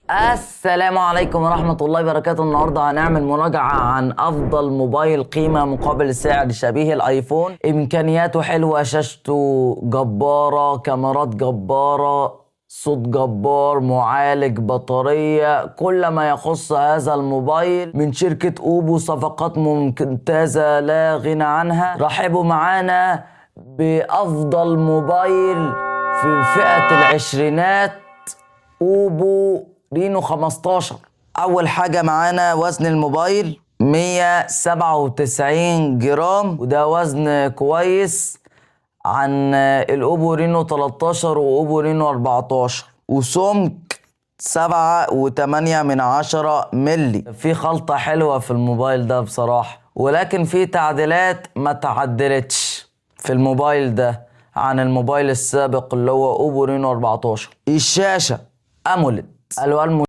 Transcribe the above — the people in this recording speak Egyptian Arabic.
السلام عليكم ورحمة الله وبركاته. النهاردة هنعمل مراجعة عن أفضل موبايل قيمة مقابل سعر شبيه الآيفون. إمكانياته حلوة، شاشته جبارة، كاميرات جبارة، صوت جبار، معالج، بطارية، كل ما يخص هذا الموبايل من شركة أوبو. صفقات ممتازة لا غنى عنها. رحبوا معانا بأفضل موبايل في فئة العشرينات، أوبو رينو 15. أول حاجة معانا وزن الموبايل 197 جرام، وده وزن كويس عن الأوبو رينو 13 وأوبو رينو 14. وسمك 7.8 ملي. في خلطة حلوة في الموبايل ده بصراحة، ولكن في تعديلات ما تعدلتش في الموبايل ده عن الموبايل السابق اللي هو أوبو رينو 14. الشاشة AMOLED، ألوان